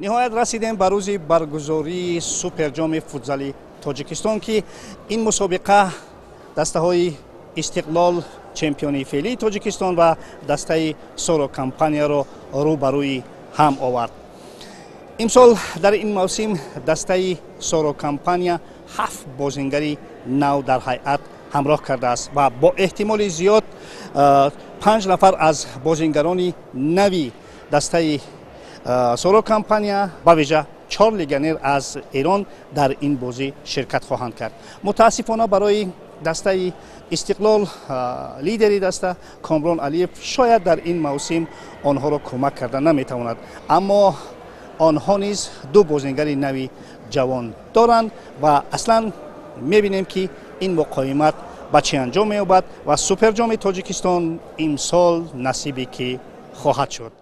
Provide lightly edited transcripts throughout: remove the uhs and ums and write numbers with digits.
Ниҳоят расидем ба рӯзи баргузории суперҷоми футзали Тоҷикистон, ки ин мусобиқа дастаҳои Истиқлол, чемпиони феълии Тоҷикистон, ва дастаи Соро Компанияро рӯ ба рӯи ҳам овард. Имсол дар ин мавсим дастаи Соро Компания 7 бозингари нав дар ҳайат ҳамроҳ кардааст ва бо эҳтимоли зиёд 5 нафар аз бозингарони нави дастаи Соро Компания, ба вижа 4 легионер аз Эрон, дар ин бозӣ ширкат хоҳанд кард. Мутаассифона барои дастаи Истиқлол лидери даста Комрон Алиев шояд дар ин мавсим онҳоро кӯмак карда наметавонад, аммо онҳо низ 2 бозингари нави ҷавон доранд ва аслан мебинем, ки ин муқовимат ба чӣ анҷом меёбад ва суперҷоми Тоҷикистон имсол насиби кӣ хоҳад шуд.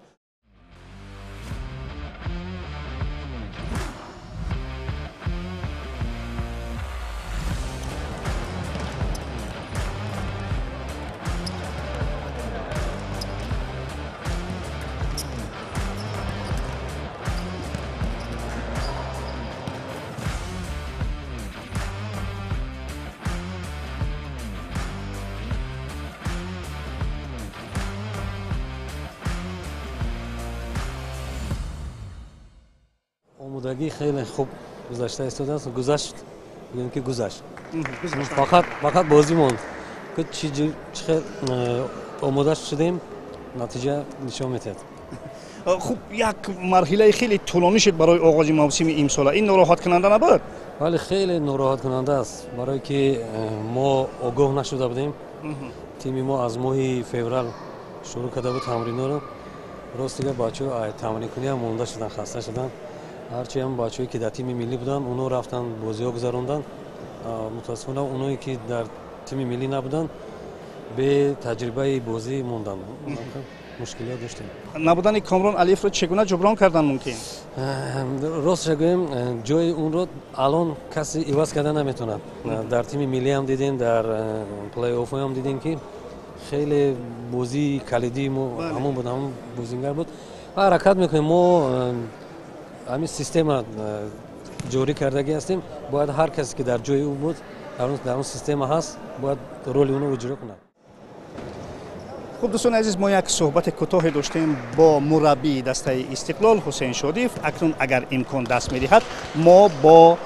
Омодагӣ хеле хуб гузашта истодааст. Гузашт, бигӯем ки гузашт, фақат бозӣ монд. Чӣ хел омода шудем, натиҷа нишон медиҳад. Хуб, як марҳилаи хеле тӯлонӣ шуд барои оғози мавсими имсола. Ин нороҳаткунанда набуд? Бале, хеле нороҳаткунанда аст, барое ки мо огоҳ нашуда будем. Тими мо аз моҳи феврал шурӯъ карда буд тамринҳоро. Рост дига бачаҳо тамринкуниам монда шуданд, хаста шуданд. Ҳарчи ҳам бачаҳое ки дар тими миллӣ буданд, онҳо рафтанд, бозиҳо гузаронданд. Мутаассифона онҳое ки дар тими миллӣ набуданд, бе таҷрибаи бозӣ монданд. Мушкилиҳо доштем. Набудани Комрон Алиевро чӣ гуна ҷуброн кардан мумкин? Ростша гӯем, ҷои онро алон касе иваз карда наметавонад. Дар тими миллӣ ҳам дидем, дар плей-офф ҳам дидем, ки хеле бозии калидии мо ҳамон буд, ҳамон бозингар буд. Ва ҳаракат мекунем, мо ҳамин система ҷорӣ кардагӣ ҳастем. Бояд ҳар касе ки дар ҷои ӯ буд, дар он система ҳаст, бояд роли онро иҷро кунад. Хуб, дӯстони азиз, мо як суҳбати кӯтоҳе доштем бо мураббии дастаи Истиқлол Ҳусейн Шодиев. Акнун агар имкон даст медиҳад, мо бо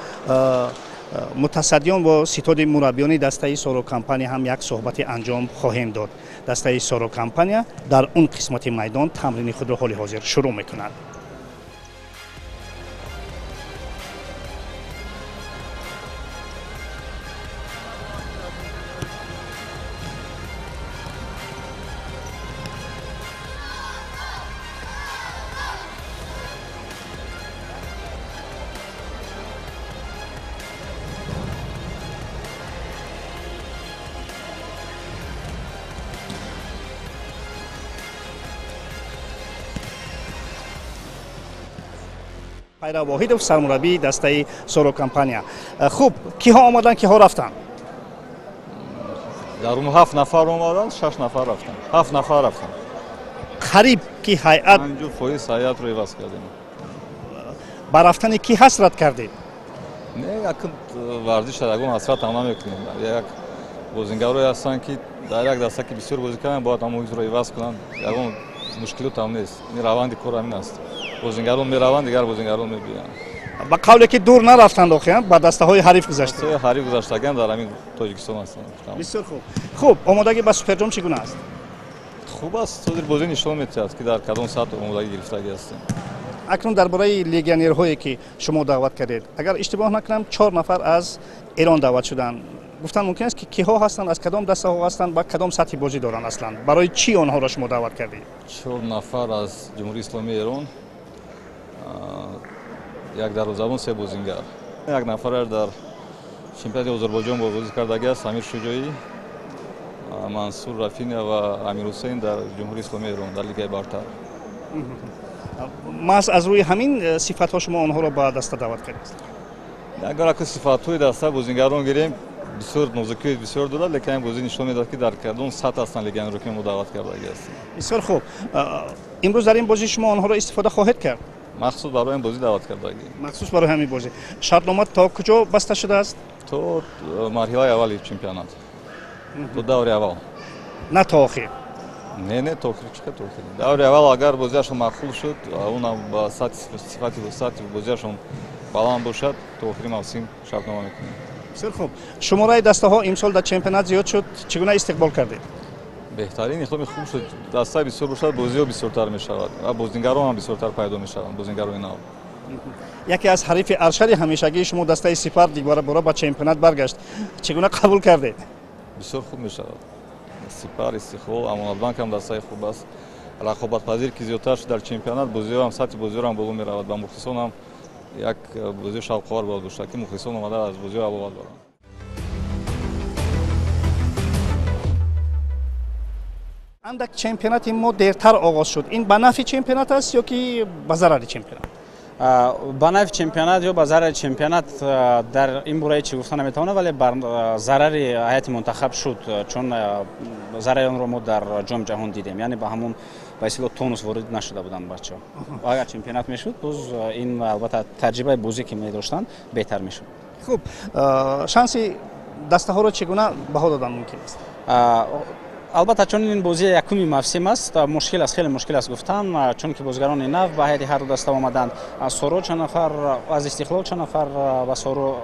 мутасаддиён, бо ситоди мураббиёни дастаи Соро Компания ҳам як суҳбати анҷом хоҳем дод. Дастаи Соро Компания дар он қисмати майдон тамрини худро ҳоли ҳозир шурӯъ мекунад. Пайрав Воҳидов, сармураббии дастаи Соро Компания. Хуб, киҳо омаданд, киҳо рафтанд? Дар он 7 нафар омаданд, 6 нафар рафтанд. 7 нафар рафтанд. Қариб ки ҳайат 50% ҳайатро иваз кардем. Ба рафтани кӣ ҳасрат кардед? Не, як варзиш ягон ҳасрат ҳам намекунем. Як бозингарое ҳастанд, ки дар як даста ки бисёр бозӣ карданд, бояд ҳамон ҳизро иваз кунанд. Ягон мушкилот ҳам нест. Ин раванди кор ҳамин аст. Бозингарон мераванд, дигар бозингарон мебиёянд. Ба қавле ки дур нарафтанд, охиран ба дастаҳои ҳариф гузаштанд. Ҳариф гузаштаган дар ҳамин Тоҷикистон ҳастанд. Бисёр хуб. Хуб, омодагӣ ба суперҷом чӣ гуна аст? Хуб аст. Ҳозир бозӣ нишон медиҳад, ки дар кадом сатҳ омодагӣ гирифтагӣ ҳастем. Акнун дар бораи легионерҳое ки шумо даъват кардед, агар иштибоҳ накунам, 4 нафар аз Эрон даъват шуданд. Гуфтан мумкин аст, ки киҳо ҳастанд, аз кадом дастаҳо ҳастанд ва кадом сатҳи бозӣ доранд аслан? Барои чӣ онҳоро шумо даъват кардед? 4 нафар аз Ҷумҳурии Исломии Эрон, як дарвозабон, 3 бозингар. Як нафар дар чемпионати Озарбойҷон бозӣ кардагӣ аст, Амир Шуҷоӣ, Мансур Рафиня ва Амир Ҳусейн дар Ҷумҳурии Исломии Эрон дар Лигаи бартар. Маҳз аз рӯи ҳамин сифатҳо шумо онҳоро ба даста даъват кардед? Агар аку сифатҳои даста бозингарон гирем, бисёр нозукиҳои бисёр дорад, лекин ин бозӣ нишон медиҳад, ки дар кадом сатҳ ҳастанд легионерро, ки мо даъват кардагӣ ҳастем. Бисёр хуб. Имрӯз дар ин бозӣ шумо онҳоро истифода хоҳед кард? Махсус барои ин бозӣ даъват кардагӣ. Махсус барои ҳамин бозӣ. Шартнома то куҷо баста шудааст? То марҳилаи аввали чемпионат. То даври аввал. На то охир. Не, то охир, чӣ то охир. Даври аввал агар бозиашон маъқул шуд, унам ба сатҳи сифати сатҳи бозиашон баланд бошад, то охири мавсим шартнома мекунем. Бисёр хуб. Шумораи дастаҳо имсол дар чемпионат зиёд шуд. Чӣ гуна истиқбол кардед? Беҳтарин иқдоми хуб шуд. Даста бисёр бошад, бозиҳо бисёртар мешавад ва бозингарон ҳам бисёртар пайдо мешаванд, бозингарони нав. Яке аз ҳарифи аршади ҳамешагии шумо дастаи Сипар дигбора ба чемпионат баргашт. Чӣ гуна қабул кардед? Бисёр хуб мешавад. Сипар, Истиқлол, Амонатбанк ҳам дастаи хуб аст. Рақобатпазир ки зиёдтар шуд дар чемпионат, бозиҳо ҳам сатҳи бозиҳо ҳам боло меравад ва мухлисон ҳам як бозии шавқовар бояд бошад, ки мухлисон омада аз бозиҳо ҳаловат баранд. Андак чемпионати мо дертар оғоз шуд. Ин ба нафъи чемпионат аст ё ки ба зарари чемпионат? Ба нафъи чемпионат ё ба зарари чемпионат дар ин бора ҳеҷ гуфта наметавонам, вале бар зарари ҳайати мунтахаб шуд, чун зарари онро мо дар ҷоми ҷаҳон дидем, яъне ба ҳамон ба истилоҳ тонус ворид нашуда буданд бачаҳо. Агар чемпионат мешуд, боз ин албатта таҷрибаи бозӣ ки медоштанд беҳтар мешуд. Хуб, шанси дастаҳоро чӣ гуна баҳо додан мумкин аст? Албатта, чун ин бозӣ якуми мавсим аст, мушкил аст, хеле мушкил аст гуфтан, чунки бозигарони нав ба ҳайати ҳар ду даста омаданд. Аз Соро чанд нафар, аз Истиқлол чанд нафар ба Соро,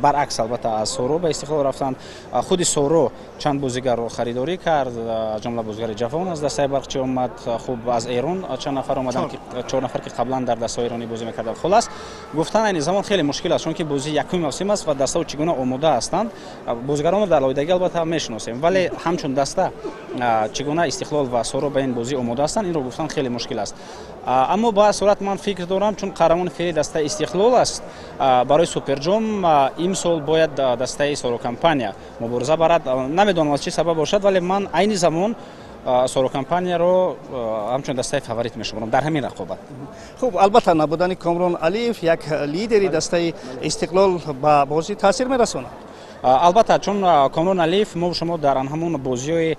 баръакс албатта аз Соро ба Истиқлол рафтанд. Худи Соро чанд бозигарро харидорӣ кард, аз ҷумла бозигари ҷавон аз дастаи Барқчӣ омад. Хуб, аз Эрон чанд нафар омаданд, ки 4 нафар ки қаблан дар дастаҳои эронӣ бозӣ мекарданд. Хулас, гуфтан айни замон хеле мушкил аст, чунки бозӣ якуми мавсим аст ва дастаҳо чӣ гуна омода ҳастанд. Бозигаронро дар алоҳидагӣ албатта мешиносем, вале ҳамчун даста чӣ гуна Истиқлол ва Соро ба ин бозӣ омода ҳастанд, инро гуфтан хеле мушкил аст. Аммо ба сурат ман фикр дорам, чун қаҳрамони феълии дастаи Истиқлол аст, барои суперҷом имсол бояд дастаи Соро компания мубориза барад. Намедонам аз чӣ сабаб бошад, вале ман айни замон Соро компанияро ҳамчун дастаи фаворит мешуморам дар ҳамин рақобат. Хуб, албатта набудани Комрон Алиев, як лидери дастаи Истиқлол, ба бозӣ таъсир мерасонад. Албатта, чун Комрон Алиев мо шумо дар ҳамон бозиҳои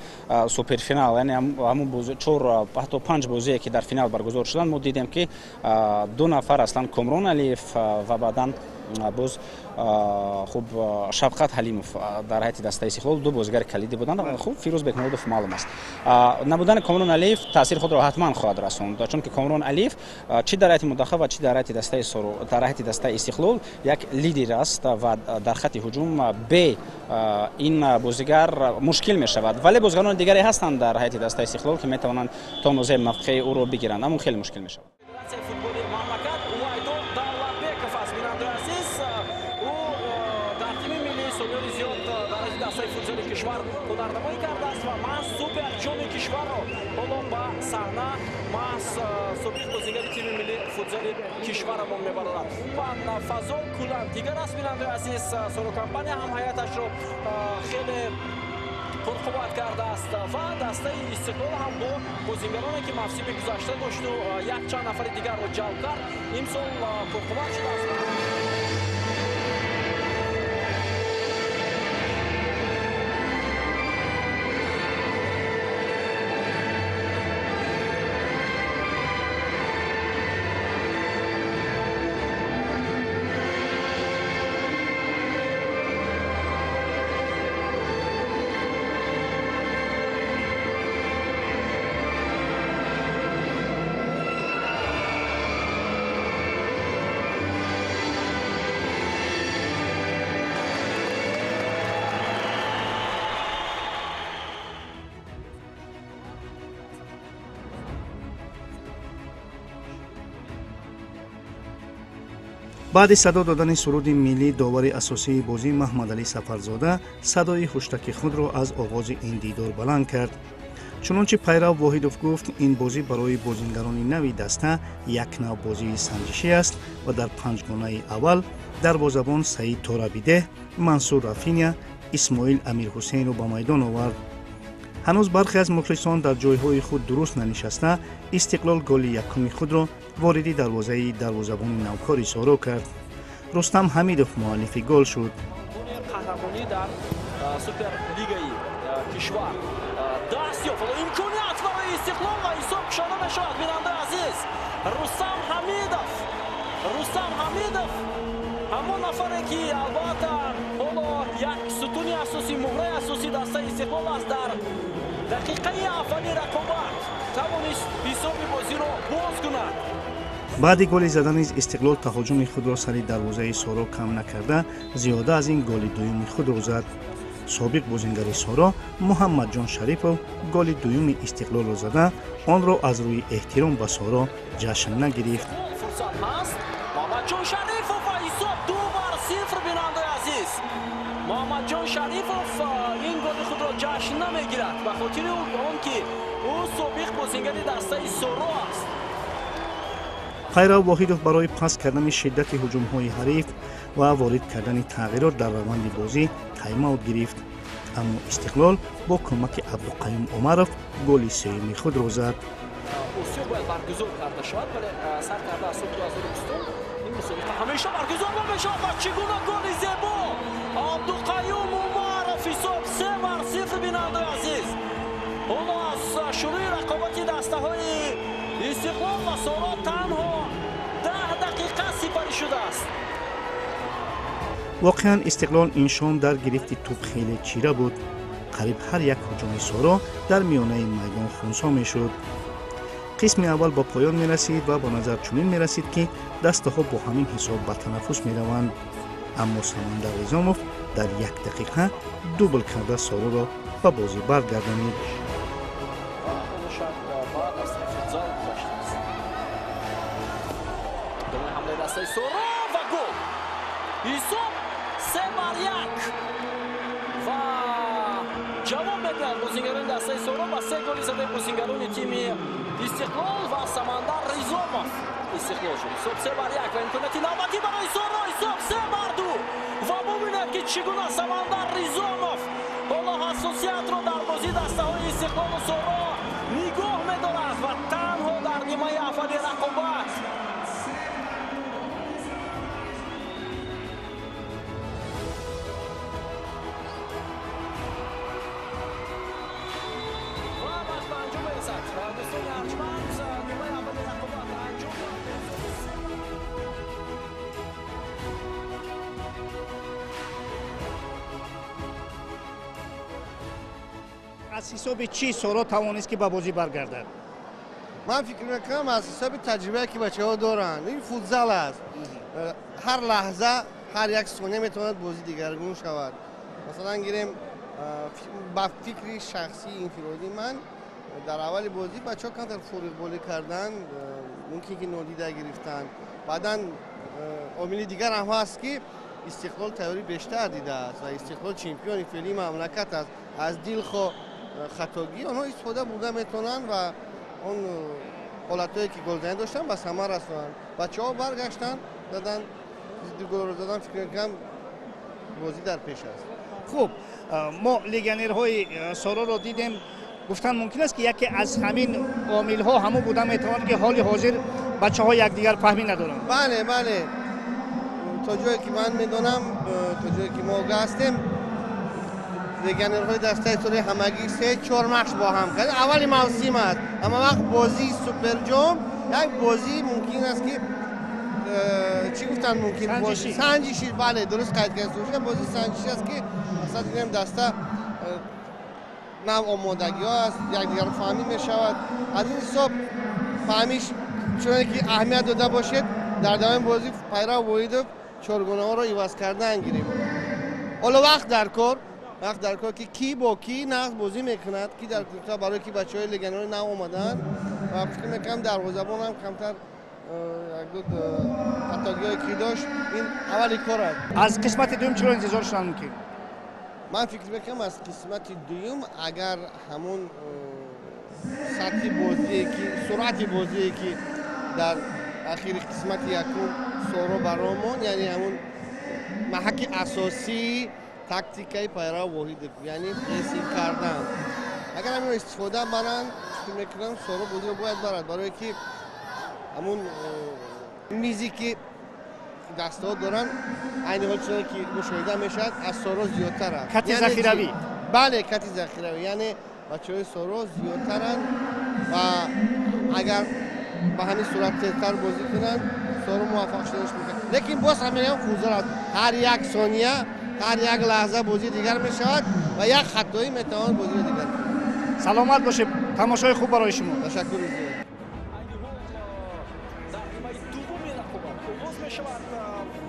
суперфинал, яъне ҳамон 4 ҳатто 5 бозие ки дар финал баргузор шуданд, мо дидем ки 2 нафар аслан Комрон Алиев ва баъдан боз хуб Шавқат Ҳалимов дар ҳайати дастаи Истиқлол 2 бозигари калидӣ буданд. Хуб, Фирӯз Бекмуродов маълум аст. Набудани Комрон Алиев таъсири худро ҳатман хоҳад расонд, чунки Комрон Алиев чӣ дар ҳайати мунтахаб ва чӣ дар ҳайати дастаи Соро, дар ҳайати дастаи Истиқлол як лидер аст ва дар хати ҳуҷум бе ин бозигар мушкил мешавад. Вале бозигарони дигаре ҳастанд дар ҳайати дастаи Истиқлол, ки метавонанд то нозаи мавқеи ӯро бигиранд, аммо хеле мушкил мешавад. Кишварамон мебарорад ва фазо куллан дигар аст. Бинандаи азиз, Соро компания ҳам ҳайаташро хеле пурқувват кардааст ва дастаи Истиқлол ҳам бо бозингароне ки мавсими гузашта дошту якчанд нафари дигарро ҷалб кард, имсол пурқувват шудааст. Баъди садо додани суруди миллӣ, довари асосии бозӣ Маҳмадалӣ Сафарзода садои ҳуштаки худро аз оғози ин дидор баланд кард. Чунончи Пайрав Воҳидов гуфт, ин бозӣ барои бозингарони нави даста як нав бозии санҷишӣ аст ва дар панҷгонаи аввал дарвозабон Саид Торабидеҳ, Мансур Рафиня, Исмоил Амирҳусейнро ба майдон овард. Ҳанӯз бархе аз мухлисон дар ҷойҳои худ дуруст нанишаста, Истиқлол голи якуми худро вориди дарвозаи дарвозабони навкори Соро кард. Рустам Ҳамидов муаллифи гол шуд. Қаҳрамонӣ дар суперлигаи кишвар даст ёфт. Имконият барои Истиқлол ва ҳисоб кушода мешавад. Бинандаи азиз, Рустам Ҳамидов, Рустам Ҳамидов ҳамон нафаре ки албатта ҳоло як сутуни асосӣ, муҳраи асосии дастаи Истиқлол аст, дар дақиқаи аввали рақобат тавонист ҳисоби бозиро боз кунад. Баъди голи зада низ Истиқлол таҳоҷуми худро сари дарвозаи Соро кам накарда, зиёда аз ин голи дуюми худро зад. Собиқ бозингари Соро Муҳаммадҷон Шарипов голи дуюми Истиқлолро зада, онро аз рӯи эҳтиром ба Соро ҷашн нагирифт. Фурсат ҳаст, Муҳаммадҷон Шарифов ва ҳисоб 2-0. Бинандаи азиз, Муҳаммадҷон Шарифов ин голи худро ҷашн намегирад ба хотири он ки ӯ собиқ бозингари дастаи Соро аст. Пайрав Воҳидов барои паст кардани шиддати ҳуҷумҳои ҳариф ва ворид кардани тағйирот дар раванди бозӣ тайм-аут гирифт, аммо Истиқлол бо кӯмаки Абдуқаюм Умаров голи сеюми худро зад. Осиё бояд баргузор карда шавад, вале сар карда аз соли 2020 ин мусобиқа ҳамеша баргузор намешавад. Ва чӣ гуна голи зебо! Абдуқаюм Умаров, ҳисоб 3-0. Бинандаи азиз, ҳоло аз шурӯи рақобати дастаҳои Истиқлол ва Соро танҳо 10 дақиқа сипарӣ шудааст. Воқеан Истиқлол ин шом дар гирифти тӯб хеле чира буд. Қариб ҳар як ҳуҷуми Соро дар миёнаи майдон хунсо мешуд. Қисми аввал ба поён мерасид ва ба назар чунин мерасид, ки дастаҳо бо ҳамин ҳисоб ба танаффус мераванд. Аммо Самандар Ризомов дар як дақиқа дубл карда Сороро ба бозӣ баргардонид. Соро ва гол! Ҳисоб 3-1 ва ҷавоб медиҳад бозингарони дастаи Соро ба се голи задаи бозингарони тими Истиқлол ва Самандар Ризомов. Истиқлол шуд. Ҳисоб 3-1 ва имконияти навбатӣ барои Соро. Ҳисоб 3-2 ва бубинед ки чӣ гуна Самандар Ризомов ҳоло ҳассосиятро дар бозии дастаҳои Истиқлолу Соро нигоҳ медорад ва танҳо дар нимаи аввали рақобат. Аз ҳисоби чӣ Соро тавонист ки ба бозӣ баргардад? Ман фикр мекунам аз ҳисоби таҷрибае ки бачаҳо доранд. Ин футзал аст, ҳар лаҳза, ҳар як сония метавонад бозӣ дигаргун шавад. Масалан гирем, ба фикри шахсии инфиродии ман дар аввали бозӣ бачаҳо камтар фориғболӣ карданд, мумкин ки нодида гирифтанд. Баъдан омили дигар ҳам ҳаст ки Истиқлол тайёрӣ бештар дидааст ва Истиқлол чемпиони феълии мамлакат аст. Аз дилхоҳ хатогӣ онҳо истифода бурда метавонанд ва он ҳолатҳое ки голзанӣ доштанд ба самар расонанд. Бачаҳо баргаштанд, задан, ду голро задан, фикр мекунам бозӣ дар пеш аст. Хуб, мо легионерҳои Сороро дидем. Гуфтан мумкин аст ки яке аз ҳамин омилҳо ҳамон буда метавонад ки ҳоли ҳозир бачаҳо якдигар фаҳмӣ надоранд. Бале, бале, то ҷое ки ман медонам, то ҷое ки мо огаҳ ҳастем, легионерҳои дастаи Соро ҳамагӣ 3-4 матч бо ҳам кард. Аввали мавсим аст, ҳама вақт бозии суперҷом як бозӣ мумкин аст ки чӣ гуфтанд, мумкин санҷишӣ. Бале, дуруст қайд кард, бозии санҷишӣ аст ки мақсад гирем даста нав омодагиҳо аст, якдигарро фаҳмӣ мешавад. Аз ин ҳисоб фаҳмиш чуноне ки аҳамият дода бошед, дар давоми бозӣ Пайрав Воҳидов чоргонаҳоро иваз кардан гирифт. Ҳоло вақт дар кор, вақт дар кор ки кӣ бо кӣ нағз бозӣ мекунад, ки дар кӯта, барои ки бачаҳои легионерҳои нав омаданд ва фикр мекунам дарвозабон ҳам камтар хатогиҳое ки дошт, ин аввали кор аст. Аз қисмати дуюм чиро интизор шудан мумкин? Ман фикр мекунам аз қисмати дуюм агар ҳамон сатҳи бозие ки суръати бозие ки дар ахири қисмати якум Соро баромон, яъне ҳамон маҳаки асосии тактикаи Пайрав Воҳидов, яъне прессинг кардан, агар ҳаминро истифода баранд, фикр мекунам Соро бозиро бояд барад, барое ки ҳамон мизе ки дастаҳо доранд айни ҳол чуноне ки мушоҳида мешавад аз Соро зиёдтар аст. Кати захиравӣ. Бале, кати захиравӣ, яъне бачаҳои Соро зиёдтаранд. Ва агар ба ҳамин сурат тезтар бозӣ кунанд, Соро муваффақ шуданаш мумкин. Лекин боз ҳамин ҳам футзал аст. Ҳар як сония, ҳар як лаҳза бозӣ дигар мешавад ва як хатоӣ метавонад бозиро дигар кунад. Саломат бошед, тамошои хуб барои шумо. Ташаккури зиёд. Дар нимаи дуввуми рақобат оғоз мешавад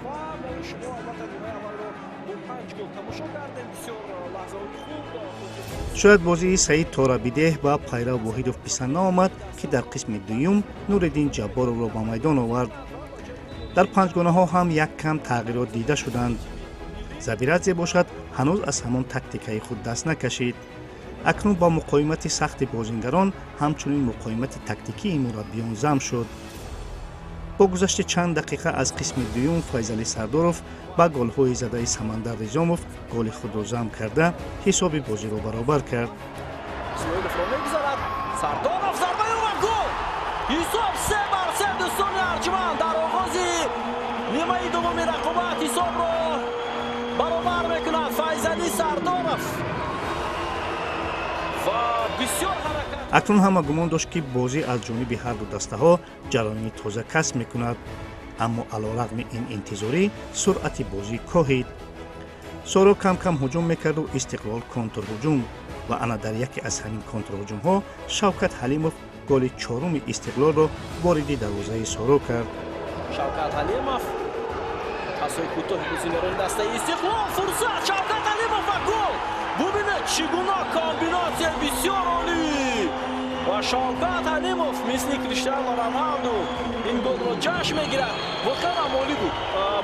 ва мо шумо албатта нимаи аввалро бо 5 гол тамошо кардем. Бисёр лаҳзаҳои хуб. Шояд бозии Саид Торабидеҳ ба Пайрав Воҳидов писанд наомад, ки дар қисми дуюм Нуриддин Ҷабборовро ба майдон овард. Дар панҷгонаҳо ҳам як кам тағйирот дида шуданд. Забирадзе бошад, ҳанӯз аз ҳамон тактикаи худ даст накашид. Акнун ба муқоимати сахти бозингарон ҳамчунин муқоимати тактикии мураббиён зам шуд. Бо гузашти чанд дақиқа аз қисми дуюм Файзалӣ Сардоров ба голҳои задаи Самандар Ризомов голи худро зам карда, ҳисоби бозиро баробар кард. Исмоиловро мегузарад Сардоров, зарбаи ва гол! Ҳисоб 3-3, дӯстони арҷманд. Дар оғози нимаи дуввуми рақобат ҳисобро баробар мекунад Файзалӣ Сардоров ва бисёр ҳаракат. Акнун ҳама гумон дошт, ки бозӣ аз ҷониби ҳарду дастаҳо ҷараёни тоза касб мекунад, аммо алорағми ин интизорӣ суръати бозӣ коҳид. Соро кам-кам ҳуҷум мекарду Истиқлол контрҳуҷум, ва ана дар яке аз ҳамин контрҳуҷумҳо Шавкат Ҳалимов голи чоруми Истиқлолро вориди дарвозаи Соро кард. Шавкат Ҳалимов, пасҳои кӯтоҳи бозингарони дастаи Истиқлол, фурсат, Шавкат Ҳалимов ва гол! Бубинед, чӣ гуна комбинатсия, бисёр олӣ! Ва Шавкат Ҳалимов мисли Криштиану Роналду ин голро ҷашн мегирад. Воқеан ҳам олӣ буд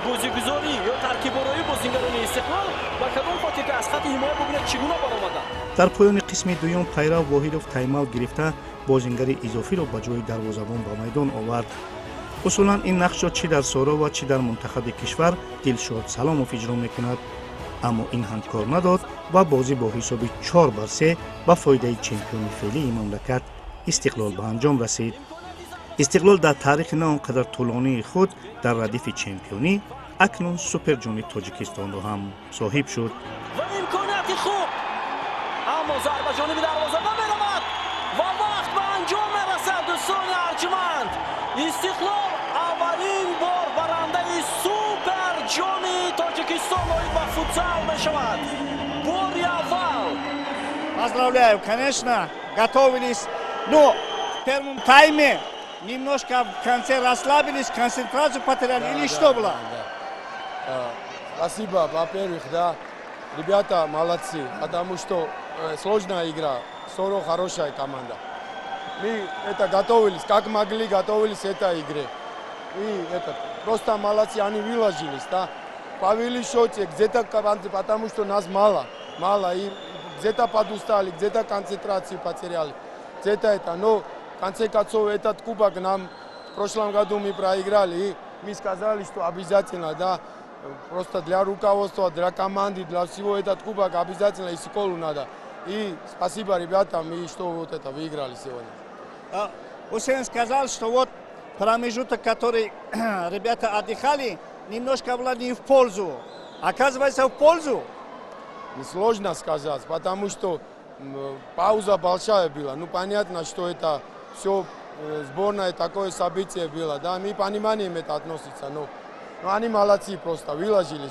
бозигузорӣ ё таркиборои бозингарони Истиқлол. Ба кадом хотир ки аз хати ҳимоя бубинед, чӣ гуна баромаданд. Дар поёни қисми дуюм Пайрав Воҳидов тайм-аут гирифта, бозингари изофиро ба ҷои дарвозабон ба майдон овард. Усулан ин нақшро чӣ дар Соро ва чӣ дар мунтахаби кишвар Дилшод Саломов иҷро мекунад, аммо ин ҳам кор надод ва бозӣ бо ҳисоби 4-3 ба фоидаи чемпиони феълии мамлакат Истиқлол ба анҷом расид. Истиқлол дар таърихи на он қадар тӯлонии худ дар радифи чемпионӣ акнун суперҷоми Тоҷикистонро ҳам соҳиб шуд. Ва имконияти хуб, аммо зарба ҷониби дарвоза намеравад ва вақт ба анҷом мерасад. Дӯстони арҷманд, Истиқлол аввалин бор барандаи суперҷоми Тоҷикистон оид ба футзал мешавад, бори аввал. Поздравляю, конечно, готовились, но в первом тайме немножко в конце расслабились, концентрацию потеряли, да, или да, что было? Да. Спасибо, во-первых, да, ребята молодцы, потому что сложная игра, Соро хорошая команда. Мы это готовились, как могли, готовились к этой игре. И это, просто молодцы, они выложились, да, повели счете, где-то, потому что нас мало, мало, и где-то подустали, где-то концентрацию потеряли, где-то это, но в конце концов этот кубок нам в прошлом году мы проиграли, и мы сказали, что обязательно, да, просто для руководства, для команды, для всего этот кубок обязательно Истиклолу надо. И спасибо ребятам, и что вот это выиграли сегодня. Хусейн сказал, что вот промежуток, который ребята отдыхали, немножко было не в пользу. Оказывается, в пользу. Сложно сказать, потому что пауза большая была. Ну, понятно, что это все сборная, такое событие было. Да, мы понимаем это относится, но они молодцы просто, выложили.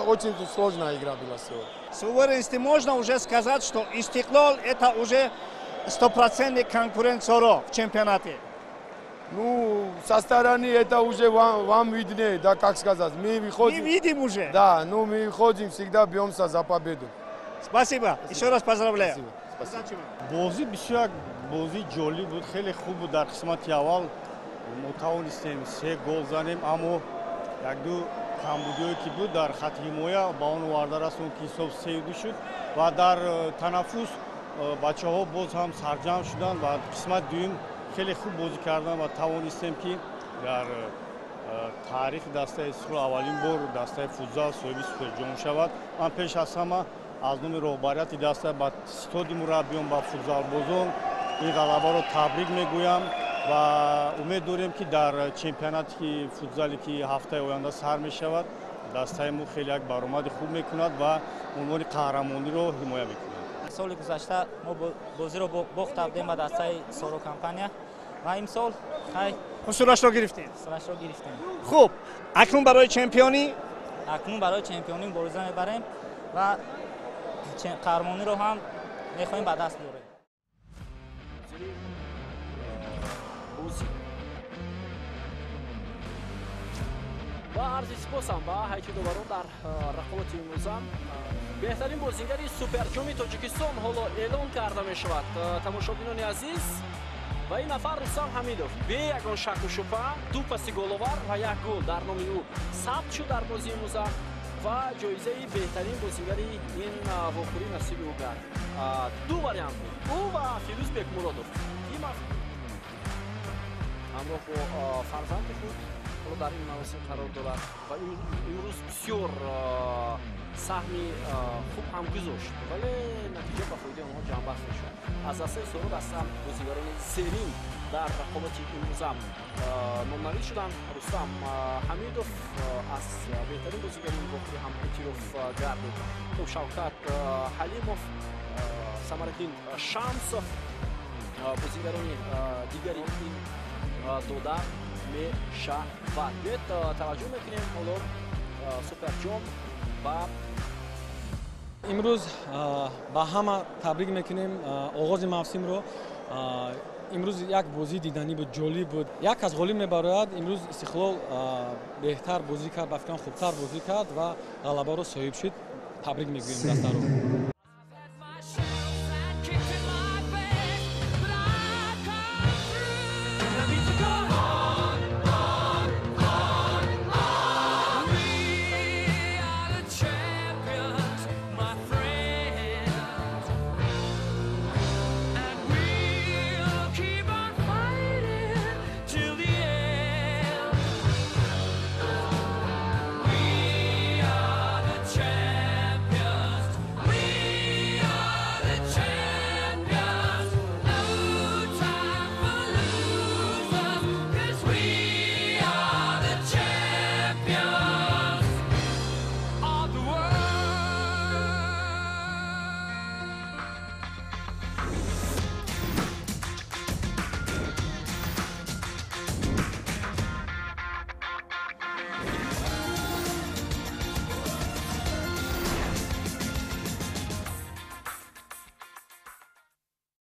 Очень сложная игра была сегодня. С уверенностью можно уже сказать, что Истиклол это уже стопроцентный конкурент Соро в чемпионате. Ну, со стороны это уже вам виднее, да, как сказать. Мы выходим. Мы видим уже. Да, ну мы выходим, всегда бьемся за победу. Спасибо. Еще раз поздравляю. Спасибо. Спасибо. Бозӣ бисёр як бозии ҷолиб буд, хеле хуб буд. Дар қисмати аввал мо тавонистем се гол занем, аммо якду камбудиҳое ки буд дар хати ҳимоя ба он оварда расон, ки ҳисоб 3-2 шуд ва дар танаффус бачаҳо боз ҳам сарҷамъ шуданд ва қисмати дуюм хеле хуб бозӣ карданд ва тавонистем, ки дар таърихи дастаи Истиқлол аввалин бор дастаи футзал соҳиби суперҷом шавад. Ман пеш аз ҳама аз номи роҳбарияти даста ба ситоди мураббиён, ба футзалбозон ин ғалабаро табрик мегӯям ва умед дорем, ки дар чемпионати футзале, ки ҳафтаи оянда сар мешавад, дастаи мо хеле як баромади хуб мекунад ва унвони қаҳрамониро ҳимоя мекунад. Соли гузашта мо бозиро бохта будем ба дастаи Соро компания ва имсол хай хусурашро гирифтем. Хусурашро гирифтем. Хуб, акнун барои чемпионӣ? Акнун барои чемпионӣ мубориза мебарем ва қаҳрамониро ҳам мехоҳем ба даст биёрем. Ва арзи сипосам ба ҳайати доварон дар рақобати имрӯза. Беҳтарин бозингари суперҷоми Тоҷикистон ҳоло эълон карда мешавад. Тамошобинони азиз, ва ин нафар Рустам Ҳамидов бе ягон шаку шубҳа 2 паси головар ва 1 гол дар номи ӯ сабт шуд дар бозии имрӯза ва ҷоизаи беҳтарин бозингари ин вохӯрӣ насиби ӯ гардид. 2 вариант буд: ӯ ва Фирӯз Бекмуродов. Ҳамроҳ бо фарзанди худ ҳоло дар ин маросим қарор дорад ва имрӯз бисёр саҳми хуб ҳам гузошт, вале натиҷа ба фоидаи онҳо ҷамъбаст мешуд. Аз дастаи Соро даста бозигарони зерин дар рақобати имрӯза номнавис шуданд. Рустам Ҳамидов аз беҳтарин бозигари ин вохӯрӣ ҳам эътироф гардид. Хуб, Шавкат Ҳалимов, Самариддин Шамсов бозигарони дигари ин дода мешавад. Биёед таваҷҷӯҳ мекунем ҳоло суперҷом ба имрӯз ба ҳама табрик мекунем оғози мавсимро. Имрӯз як бозии диданӣ буд, ҷолиб буд. Як кас ғолиб мебарояд. Имрӯз Истиқлол беҳтар бозӣ кард, ба фикрам хубтар бозӣ кард ва ғалабаро соҳиб шуд. Табрик мегӯем дастаро.